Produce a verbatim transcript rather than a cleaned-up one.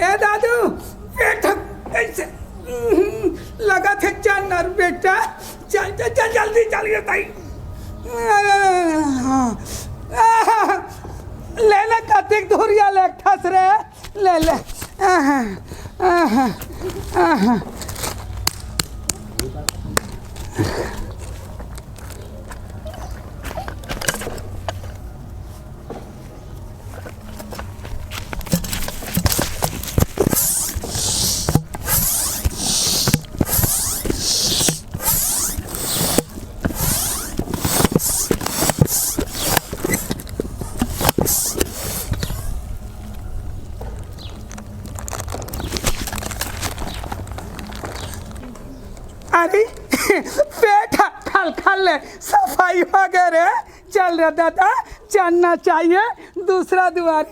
ए दादू, बेटा, ऐसे, हम्म, लगा थे चन्नर बेटा, चल, चल, चल, जल्दी चल गे ताई। ले, ले, कतेक धुरिया ले ठस रे, ले, ले। आहा, आहा, आहा। अरे, पेट ह खल खल ले सफाई हो गे रे। चल रे दादा, चलना चाहिए दूसरा दुआर।